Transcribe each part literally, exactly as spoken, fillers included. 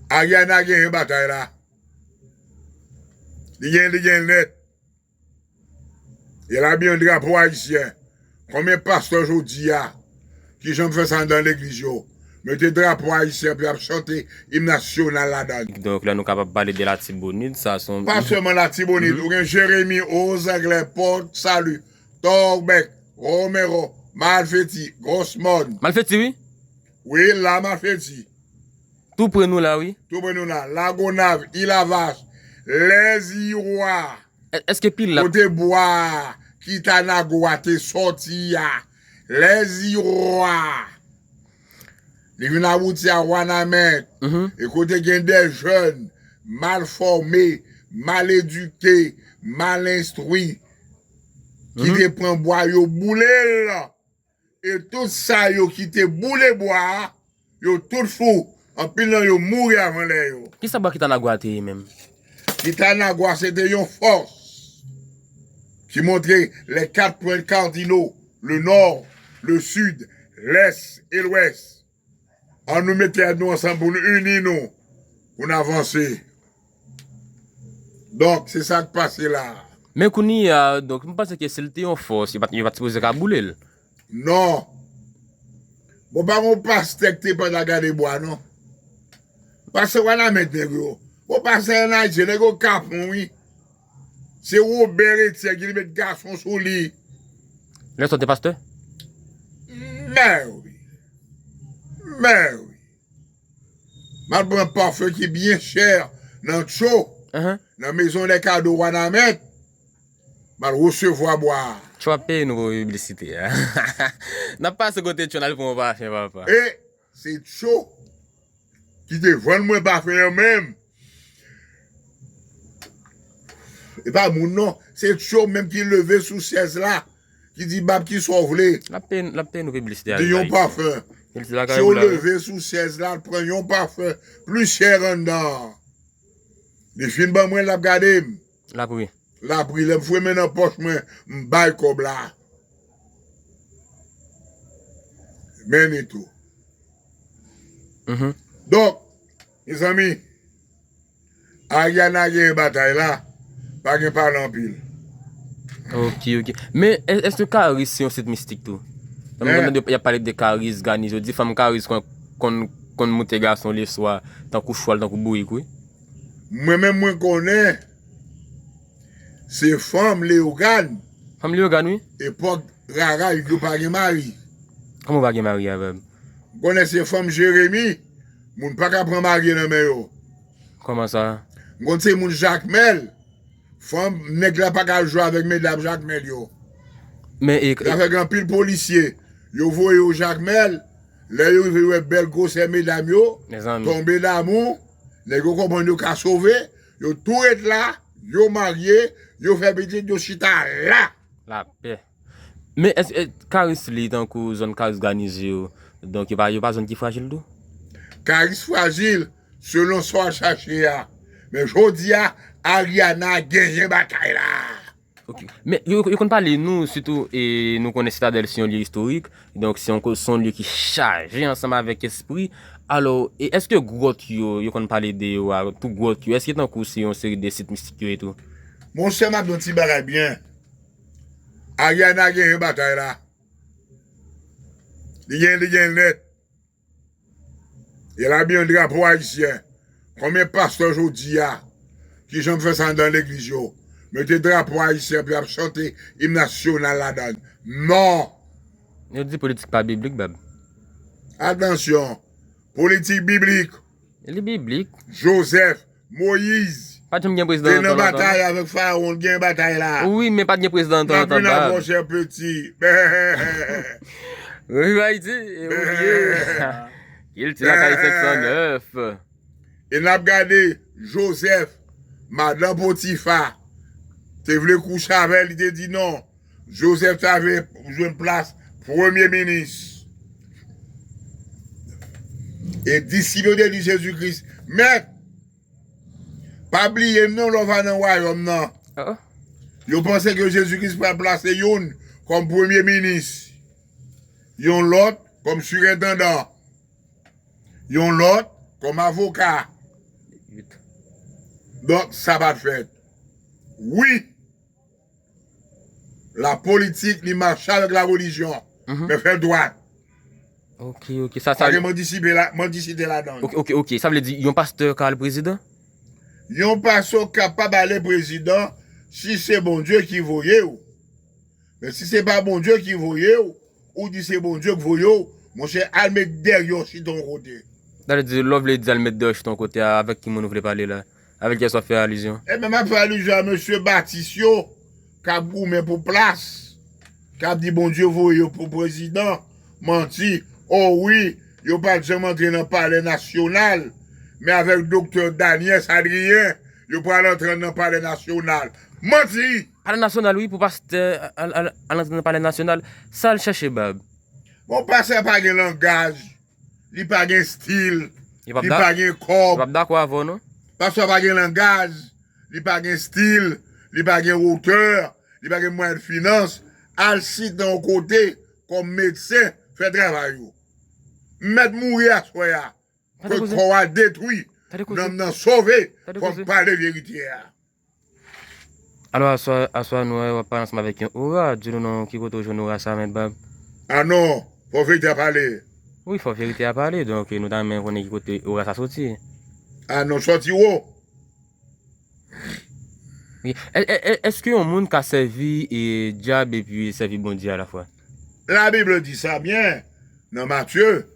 Ariana genyen batay la. Li genyen, li genyen nèt. E l abiye an drapo ayisyen. Konbyen pastè jodi a ki janm fè sa anndan legliz yo? Mete drapo ayisyen epi ap chante im nasyonal ladan. Donk la nou kapab pale de Latibonit, sa se yon... Pa sèlman Latibonit, ou gen Jeremi, Ozanglè, Pòt Sali, Tòbèk, Womero, Malfeti, Gwòsmòn. Malfeti, wi. Wi, la Malfeti. Tou pre nou la, wi. Tou pre nou la. Lagonav, Ilavach, Lèzirwa. È-, èske pil la? Kote bwa Kitanago a te sòti a. Lèzirwa. Li vin abouti a Wanament. Mhm. E kote gen de jèn mal fòme, mal edike, mal enstwi, ki Mhm. te pran bwa yo boule l. E tout sa yo ki te boule bwa a, yo tout fou. Anpil nan yo mouri avan lè yo. Kisa bwa Kitanago a te ye menm? Kitanago a se te yon fòs ki montre les quatre points cardinaux, le nord, le sud, l'est et l'ouest. Ann nou mete tèt nou ansanm pou nou ini nou, pou n avanse. Donk, se sa k pase la. Men kounye a, donk, m panse ke si l te yon fòs, yo pa t, yo pa t sipoze ka boule l. Non. Bon, pa gon pastè ki te pa ta gade bwa, non. Pastè Wanament nèg yo. Bon, pastè an Ayiti, nèg yo kapon, wi. Se Wobè Etyèn ki te met gason sou li. Lè sa w te pastè? Mè wi. Mè wi. M al pran pafen ki byen chè nan Tcho, Ahan. nan Maison des Cadeaux Wanament. M al resevwa bwa a. Tcho ap peye nou pou piblisite a. N ap pase kote Tcho, n al pran yon pafen, papa. E se Tcho ki te vann mwen pafen an menm. E pa moun non, se Tcho menm ki leve sou syèz la, ki di, "Bab, kisa w vle?" L ap peye, l ap peye nou piblisite a. Di yon pafen. Tcho leve sou syèz la, l pran yon pafen pli chè anndan an. Li fin ban mwen, l ap gade m. L ap ri. L ap ri. Lè m foure men nan pòch mwen, m bay kòb la. Men li tou. Mhm. Donk, mezanmi, Ariana genyen batay la, pa gen pale anpil. Ok, ok. Men, è-, èske Karis se yon sit mistik tou? Nan Men, men, y ap pale de Karis, Ganis, yo di fanm Karis konn, konn, konn moute gason leswa, tankou chwal, tankou bourik, wi. Mwen menm, mwen konnen, se fanm Leyogàn. Fanm Leyogàn, wi. Epòk Rara, yo pa gen mari. Kòman w pa gen mari avè m? M konnen se fanm Jeremi, moun pa ka pran marye nan men yo. Kòman sa? M konn se moun Jakmèl, fanm, nèg la pa ka jwe avèk medam Jakmèl yo. Men, e, e, avèk anpil polisye, yo voye yo Jakmèl, lè yo rive, yo wè bèl gwosè medam yo, mezanmi, tonbe damou, nèg yo konprann yo ka sove, yo tou ret la, yo marye, yo fè pitit, yo chita la. Lapè. Men èske, e, Karis li tankou zòn Karis Ganis yo, donk yo pa, yo pa zòn ki frajil tou? Karis frajil selon sa w al chache a. Men jodi a, Ariana genyen batay la. Ok. Men yo, yo konn pale nou, sitou, e, nou konnen Sitadèl se yon lye istorik, donk se yon ko-, se yon lye ki chaje ansanm avèk espri. Alò, e èske gwòt yo, yo konn pale de yo a, tout gwòt yo, èske tankou se yon seri de sit mistik yo ye tou? Monchè, m ap di yon ti bagay byen. Ariana genyen batay la. Li genyen, li genyen nèt. E l abiye an drapo ayisyen. Konbyen pastè jodi a ki janm fè sa anndan legliz yo? Mete drapo ayisyen epi ap chante im nasyonal ladan l. Non! Yo di politik pa biblik, Bab. Atansyon! Politik biblik. Li biblik. Jozèf, Moyiz. Pa t janm gen prezidan te nan batay avèk Farawon, l gen batay la. Wi, men pa t gen prezidan antan, antan, Bab. Mon cher petit. Reviv Ayiti, e oublie. Kilti lakay senk san nèf. E n ap gade Jozèf, madan Potifa, te vle kouche avè l, li te di non. Jozèf ta vle jwenn plas premye minis. E disip yo te di Jezi Kris, Mèt, pa bliye m non lè w va nan wayòm nan. Oh. Yo panse ke Jezi Kris pral plase youn kòm premye minis, yon lòt kòm sirentandan, yon lòt kòm avoka, Donk, sa pa t fèt. Wi, lapolitik, li mache avèk larelijyon, men fè l dwat. Ok, ok. Sa, sa... Pa gen mandisite ladan l. Ok, ok, ok. Sa vle di yon pastè ka al prezidan? Yon pastè kapab ale prezidan si se Bondye ki voye w. Men si se pa Bondye ki voye w, ou di se Bondye k voye w, monchè, al met dèyè w chita yon kote. Sa vle di, lè w vle di al met dèyè w chita yon kote a, avèk ki moun ou vle pale la? Avèk kiyès w ap fè alizyon? Ebyen, m ap fè alizyon a mesye Batis yo k ap goumen pou plas, k ap di Bondye voye yo pou prezidan. Manti. O wi, yo pa t janm antre nan Palè Nasyonal, men avèk Doktè Daniel Adrien, yo pral antre nan Palè Nasyonal. Manti! Palè Nasyonal, wi, pou pastè al, al, al antre nan Palè Nasyonal. Sa l chèche, Bab? Bon, pastè pa gen langaj, li pa gen stil, li pa gen kòb. Yo p ap dakò avè w, non? Pastè pa gen langaj, li pa gen stil, li pa gen wotè, li pa gen mwayen de finans. Al chita yon kote kòm medsen, fè travay ou. M mèt mouri aswè a. Ke kò a detwi, nanm nan sove, fò m pale verite a. Alò, aswè, aswè a nou wè w ap pale ansanm avèk yon ora. Di nou non, ki kote w jwenn ora sa, Mèt Bab? A non, fò verite a pale. Wi, fò verite a pale. Donk, nou ta renmen konnen ki kote ora sa soti. A non, sòti wo. Wi. È, è, è, èske yon moun ka sèvi e dyab epi sèvi Bondye alafwa? La Bible dit ça bien dans Matthieu,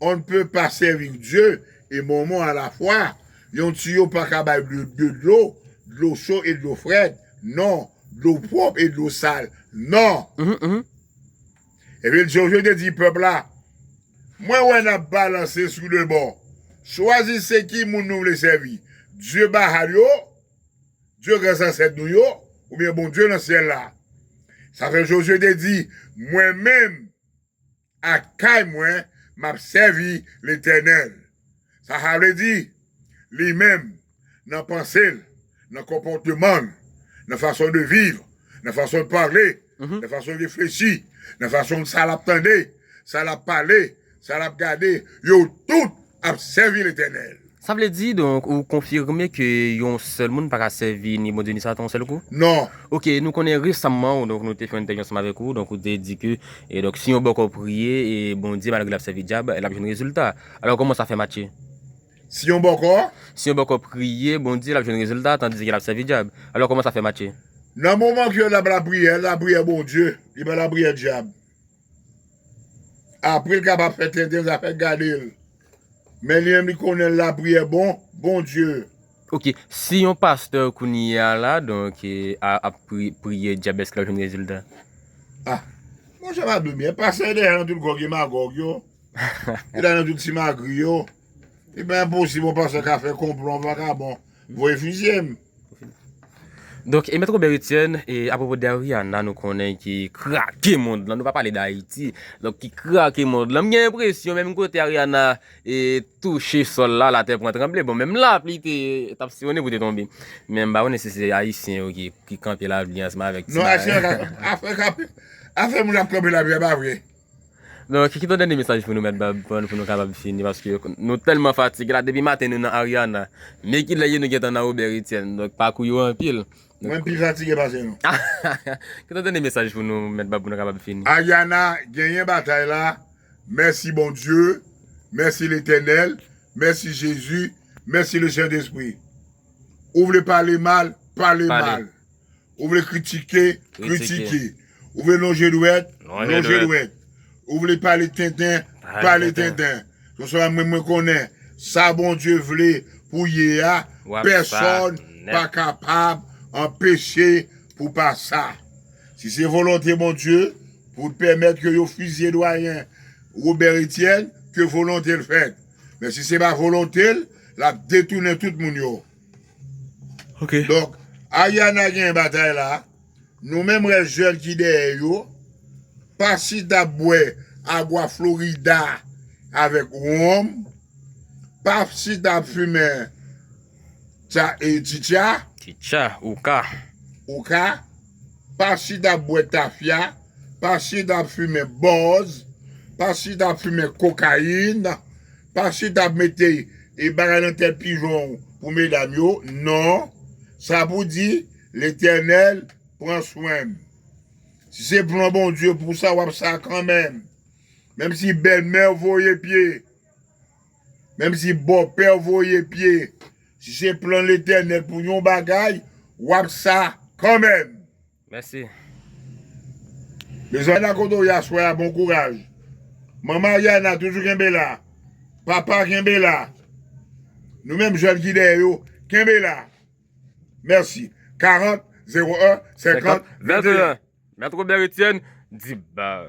on ne peut pas servir Dieu et mammon à la fois. Yon tiyo pa ka bay de, de dlo, dlo cho e dlo frèt. Non, dlo pwòp e dlo sal. Non. Mhm, mhm. Epi Jozye te di pèp la, mwen wè n ap balanse sou de bò. Chwazi se ki moun nou vle sèvi. Dye Baal yo, Dye gran zansèt nou yo, oubyen Bondye nan syèl la. Sa fè Jozye te di, mwen menm, ak kay mwen, m ap sèvi Letènèl. Sa sa vle di? Li menm, nan panse l, nan konpòteman l, nan fason de viv, nan fason l pale, nan fason l reflechi, nan fason sa l ap tande, sa l ap pale, sa l ap gade, yo tout ap sèvi Letènèl. Sa vle di, donk, ou konfime ke yon sèl moun pa ka sèvi ni Bondye ni Satan yon sèl kou? Non. Ok, nou konnen resamman, donk, nou te fè yon entèvyou ansanm avèk ou, donk, ou te di ke, e, donk, si yon bòkò priye, e, Bondye, malgre l ap sèvi dyab, l ap jwenn rezilta. Alò, kòman sa fè matche? Si yon bòkò? Si yon bòkò priye Bondye, l ap jwenn rezilta, tandis ke l ap sèvi dyab. Alò, kòman sa fè matche? Nan moman ke l ap lapriyè, lapriyè Bondye, li pa lapriyè dyab. Apre l kapab fè tenten zafè gade l. Men li menm li konnen l lapriyè bon, Bondye. Ok, si yon pastè kounye a la, donk, e, a, ap pri, priye dyab, èske l ap jwenn rezilta? Ah, monchè, m ap di w byen, pastè yo deja nan tout Gòg e Magòg yo. Yo deja nan tout Simagri yo. E pa enposib yon pastè ka fè konplo, yon vakabon voye fizye m. Donk, e Mèt Robert Etienne, e apwopo de Ariana, nou konnen ki krake mond lan, nou pa pale d Ayiti, donk ki krake mond lan. M gen enpresyon, menm kote Ariana e touche sòl la, latè pran tranble. Bon, menm lapli te, t ap siwonnen pou te tonbe. Men m pa konnen si se Ayisyen yo ki, ki kanpe lapli ansanm avèk ti bagay. Non, Ayisyen yo ka, afè, afè moun ap kanpe lapli a pa vre. Donk, kite yon dènye mesaj pou nou, Mèt Bab, pou nou, pou nou kapab fini, paske nou tèlman fatige la, depi maten nou nan Ariana. Men kilè ye nou gentan nan Robert Etienne, donk pakou yo anpil. Mwen pi fatige pase nou. Kite yon dènye mesaj pou nou, Mèt Bab, pou nou kapab fini. Ariana, genyen batay la. Mèsi Bondye. Mèsi Letènèl. Mèsi Jezi. Mèsi Lesentespri. Ou vle pale mal, pale mal. Ou vle kritike, kritike. Ou vle lonje dwèt, lonje dwèt. Ou vle pale tenten, pale tenten. Konsa mwen, mwen konnen sa Bondye vle pou ye a, pèsonn pa kapab anpeche pou pa sa. Si se volonte Bondye pou l pèmèt ke yo fizye dwayen Robert Etienne, ke volonte l fèt. Men si se pa volonte l, l ap detounen tout moun yo. Donk, Ariana gen batay la. Nou menm rès jèn ki dèyè yo, pa chita ap bwè agwa Florida avèk wonm, pa chita ap fimen tcha, e, chicha, chicha, ouka, ouka, pa chita ap bwè tafya, pa chita ap fimen bòz, pa chita ap fimen kokayin, pa chita ap mete, e, bagay nan tèt pijon w, pou medam yo, non. Sa pou di, Letènèl pran swen m. Si se plan Bondye pou sa, w ap sa kanmenm. Menm si bèlmè voye pye, menm si bòpè voye pye, si se plan Letènèl pou yon bagay, w ap sa kanmenm. Mèsi. Mezanmi, Ariana kote w ye aswè a, bon kouraj. Manman Ariana, toujou kenbe la. Papa, kenbe la. Nou menm jèn ki dèyè yo, kenbe la. Mèsi. Karant, zewo en, senkant, venteyen. Mèt Robert Etienne, di baz.